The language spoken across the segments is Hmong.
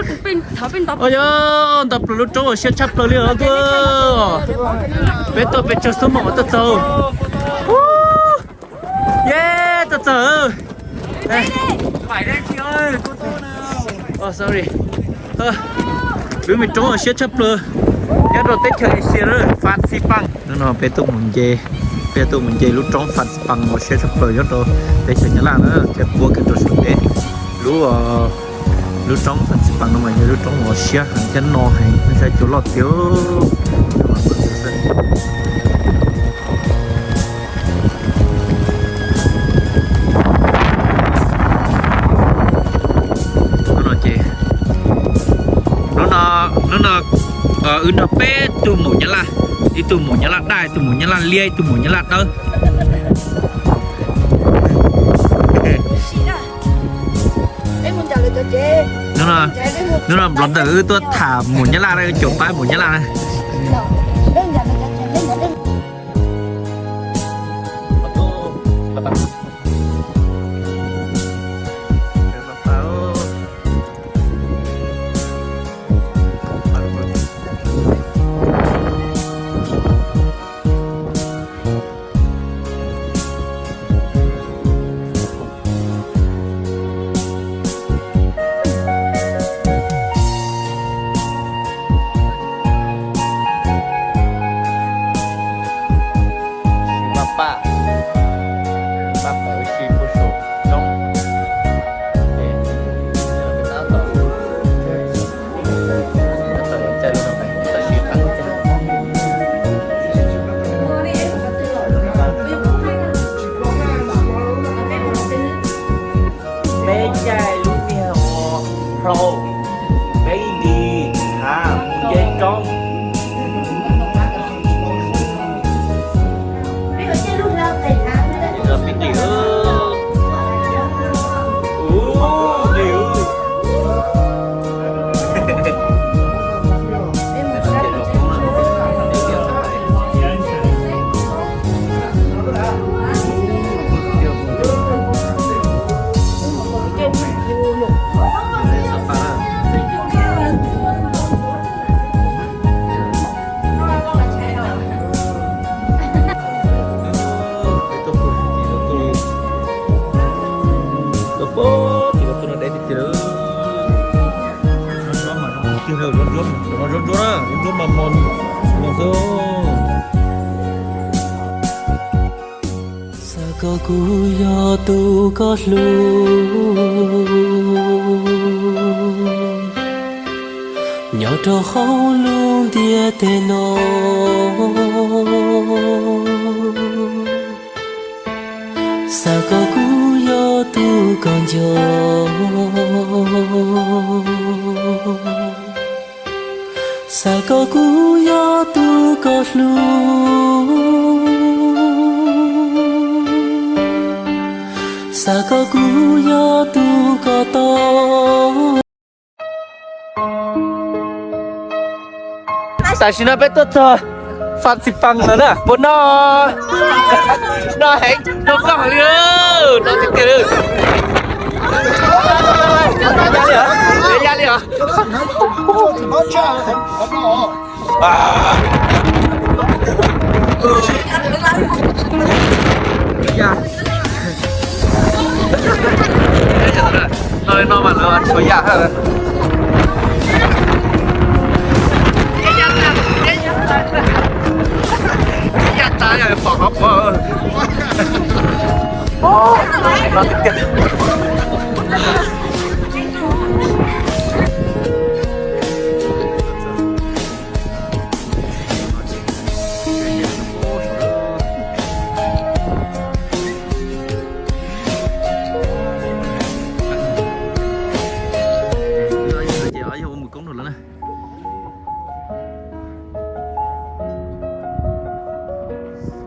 Ua yog nto plaws lub roob uas siab tshaj plaws li os tub. Peb tuaj pes tsawg xuab moos tuaj txog. Ye, tuaj txog. Sorry. Lub me roob uas siab tshaj plaws nyob rau teb chaws Asia, Fansipan. Hnub no peb tuaj mus nce, peb tuaj mus nce lub roob Fansipan uas siab tshaj plaws nyob rau teb chaws Nyab Laj na, ces puab kiag rau saum teb. Lub, lub roob Fansipan no mas yog lub roob uas siab heev thiab no heev, nej saib cua loj tiag. Hnub no ces, hnub no, hnub no wb nrog peb tug maum Nyab Laj, ib tug maum Nyab Laj daj, ib tug maum Nyab Laj liab, ib tug maum Nyab Laj dawb. Hnub no nplov ntawm wb tuaj tham maum Nyab Laj na, wb caum pab maum Nyab Laj na. Sis maj paj, maj paj ua si puag saum roob. Peb caij lub niag hlau, peb ib ntsis hav mus nce roob. Xav kom kuv yog tus koj hlub nyob rau hauv lub ntiaj teb no. Xav kom kuv yog tus koj nco, xav kom kuv yog tus koj hlub, xav kom kuv yog tus koj tau. Tam sim no peb tuaj txog Fas Xis Pas lawm na, puas noj? Noj heev, noj koj heev li, noj tiag tiag li. Ya li os, ya li os. Noj li no mas lawv tshuav yam. Yam tas yog pom qhov pov. Ces yog ua mus koob rau lawv na.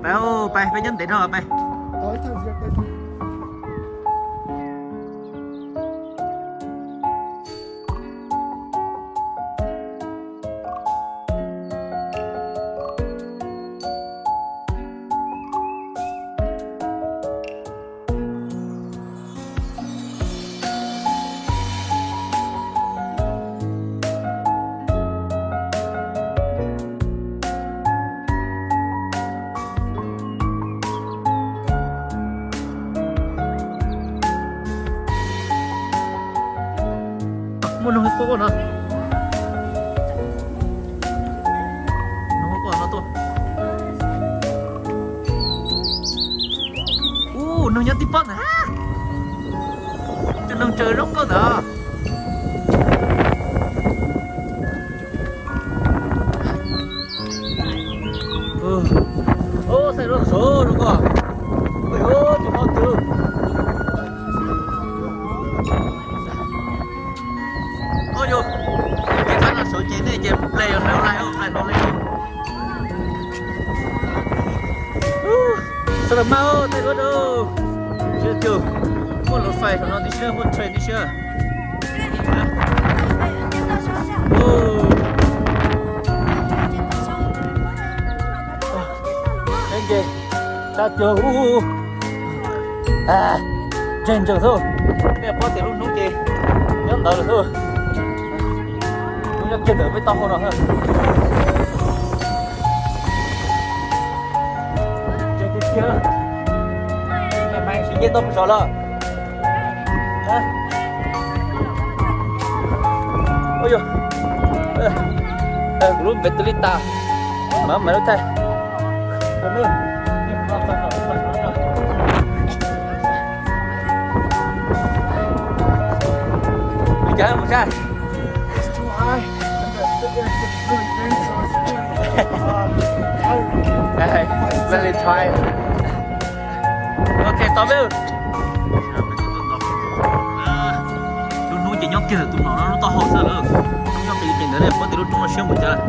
Peb, peb, peb nyob ntev dhau peb. Muaj noog quaj quaj no. Noog quaj quaj no tuaj. Ub, noog nyob tib pob ntag. Tus noog tsaws zoo nkauj ntag. Ub, saib zoo sav zoo nkauj. Ub, tus no twg. Ub yus, kev txhab no sav ces nej ces ple yus hle lais hle no li. Sawv daws maj, taij duab rau. Sib cug, muaj lub fais saum no tib si, muaj train tib si. Nce, sab cug, ntseeg ntseeg xwb. Nej paub tias lub hnub ces nyob ntawd lawm xwb. Hnub nyob kiag ntawm peb taub hau no xwb. Ntseeg tiag tiag. Mas mas tsis nce tau mus saud lawm. Ub yus, kuv lub npe tu li tas, mas mas lub thaij. Li cas mus saib. It's too high, and the, the air is really dense, so it's really, uh, tiring. Very tired. Ok, tos peb. Lub hnub ces nyob kiag ntawm tus nom no lub taub hau xwb lawm. Nyob pem pem ntawd ne, paub tias lub roob no siab npaum cas.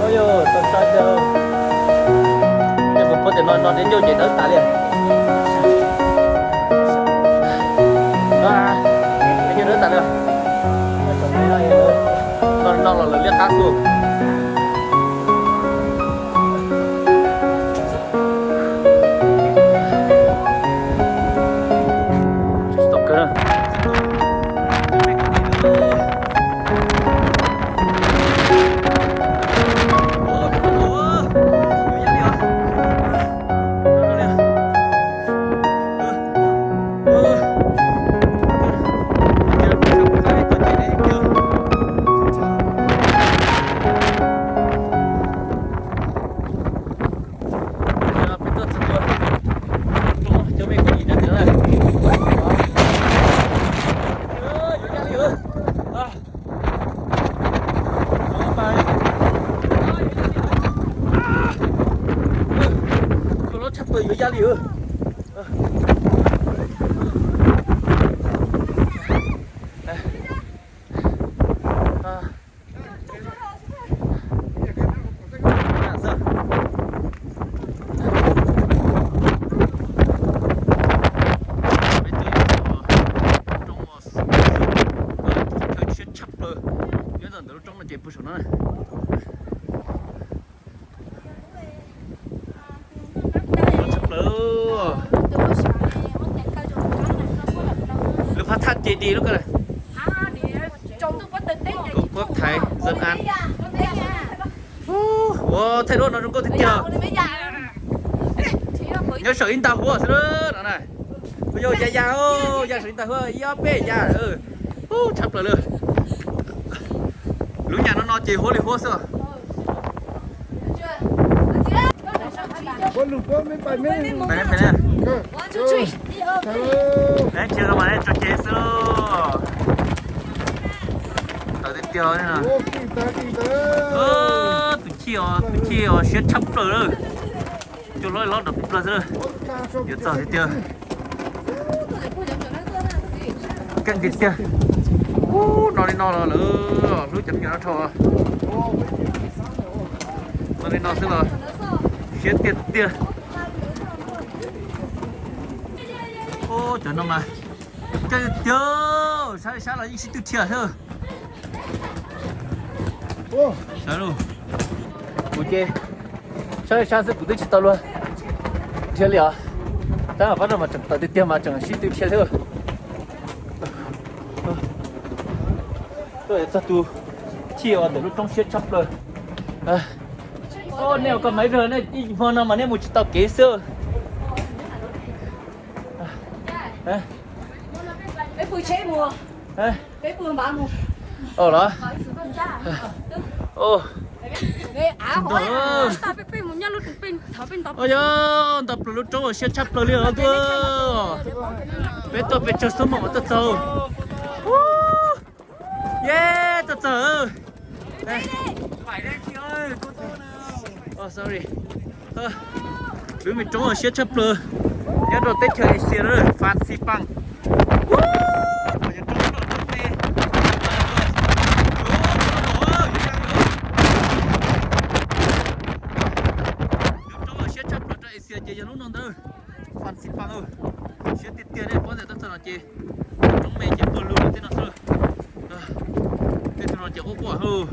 Ub yus, tau sab caug. Ces kuv pom tias no no deb ncauj ces dawb tas li. Deb ncauj dawb tas li. No no los lawv liab qab xwb. Koj loj tshaj plaws yuav ya li. Peb twb yog roob uas chaw siab tshaj plaws nyob ntawm lub roob no ces puag saum no na. Tshaj plaws. Thaj ces di lub ko. Kuv kuab thaiv zaj av. Ua thaij duab no zoo nkauj tiag tiag. Nyob saum ib nta huab xwb no na. Kuv yog ya ya, ya saum ib nta huab ib ob peb ya. Ub, tshaj plaws li. Lub nyam no no ces huab li huab xwb. Pais, pais na. Tsis tau mas tso kev xwb. Tawv tiag tiag. Tus chij os, tus chij os siab tshaj plaws lawm. Cua loj loj nrov plig plawg xwb. Yuav txog tiag tiag. Keej tiag tiag. Ub, no li no los lawm, hlub cov me nyuam no dhau. No li no xwb los siab tiag tiag. Ub, cov no mas keej tiag, sab sab los yeej sib tw dhia xwb. Sab lauj, kuv ces sab sab xwb kuv twb tsis tau luag dhia li os. Tab mas pab no mas tseem tawm tiag tiag mas tseem sib tw dhia xwb. Tuaj txog tus chij uas ntawm lub roob siab tshaj plaws. Nej ua koj maiv zog nej ib hmo no mas nej mus tsis tau kev xwb. Los? Ua yog nto plaws lub roob uas siab tshaj plaws li os tuaj. Peb tuaj pes tsawg xuab moos mas tuaj txog. Ye, tuaj txog. Sorry. Lub me roob uas siab tshaj plaws nyob rau teb chaws Asia na, Fansipan. Lub roob uas siab tshaj plaws rau Asia ces yog lub no ntag. Fansipan, siab tiag tiag nej, pom ntawm teb chaws no ces roob me ces pawg lug tej no xwb. Tej tug no ces quaj quaj hauj.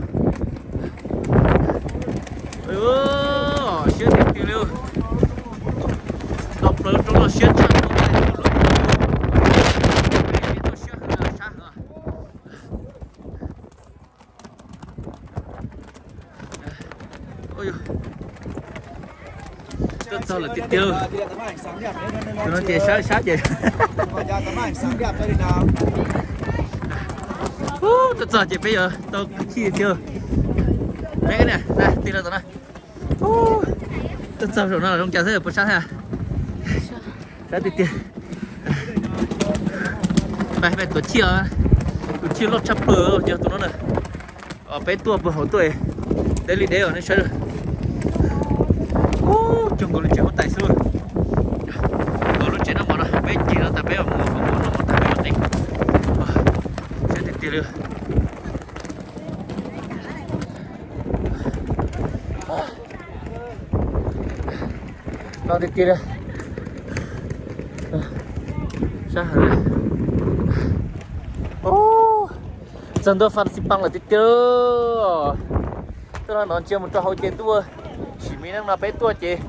Siab tiag tiag li. Nto plaws roob no siab tshaj plaws. Tuaj siab heev sab heev. Tuaj txog lawm tiag tiag. Tus no ces sab sab ces. Tuaj txog ces peb yuav tau chij tiag. Peb tig rau tom no. Tuaj txog saum no zoo cas xwb puas sab thiab? Sab tiag tiag. Peb tuaj chij, tus chij loj tshaj plaws yog tus no na. Peb tuaj puag hauv tuaj, deb li deb os nej saib. Ub, cuag nkaus li tsev huab tais xwb. Nkaus lub tsev noj mov no peb cig no tas peb mus hauv no tas peb mus qev. Siab tiag tiag li. No tiag tiag li. Sab heev. Txog ntua Fansipan lawm tiag tiag. Tuaj no ntsia mus rau hauv ces ntuj, sim me neej no peb tuaj ces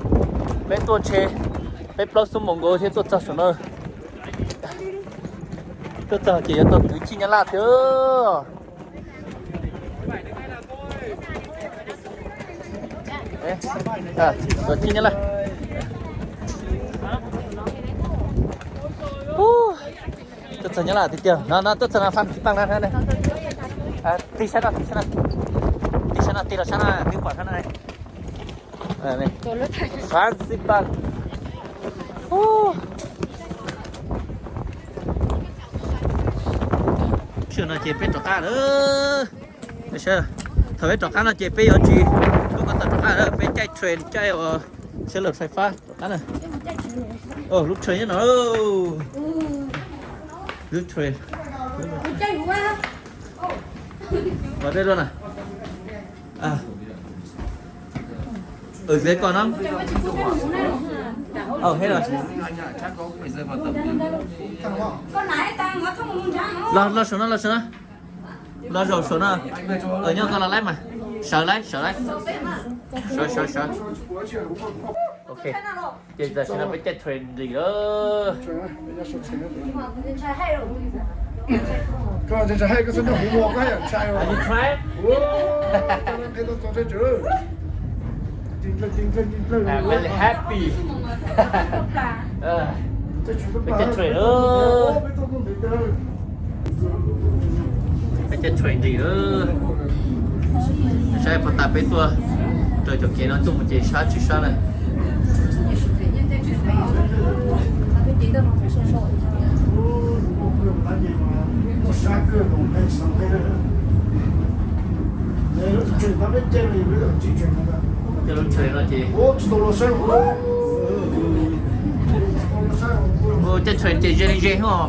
peb tuaj ntshe peb plaub xuab moos nkaus thiab tuaj txog saum no. Tuaj txog ces yuav tau kwv chij Nyab Laj thiab. Kwv chij Nyab Laj. Tuaj txog Nyab Laj tiag tiag no, no tuaj txog no Fansipan na. Tig sab no, tig sab no, tig sab no, tig los sab no twb pom sab no. Fansipan. Sij hawm no ces peb rov qab lawm. Thaum peb rov qab no ces peb yuav tsis tuaj ko taw rov qab, peb caij train, caij uas sab lawm fais fab rov qab na. Lub train nyob no. Lub train. Los dej luaj na. Deb ko no. Los, los saum no, los saum no. Los zaum saum no. Nyob ko los laib mas. Sawv laib, sawv laib. Sawv, sawv, sawv. Ces tam sim no peb caij train nqis lawm. Koj ntshai koj xub nyob huv ua koj yam ntshai os. Are you trying? Koj qhia tau txaus ntshai tsawv. I'm very happy. Peb caij train lawm. Peb caij train nqis lawm. Saib puas tas peb tuaj raws cov kev no tuaj mus ces sab tsis sab na. Caij lub train no ces, caij train ces ze li ze os.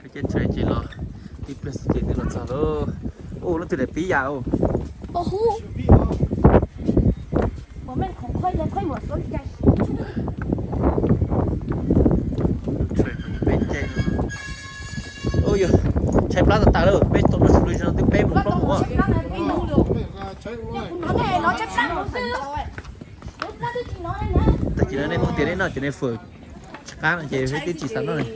Peb caij train ces los tib pliag xwb ces twb los txog lawm. Ua lub twg daim pib yam ua. Peb caij, ua yog tshaib plab tas tas lawm, peb tau noj su li no twb peb mus plaub mus. Tag kis no nej Hmoob tias nej noj cov niag fawm tshaib plab no ces peb twb tsis xav noj li.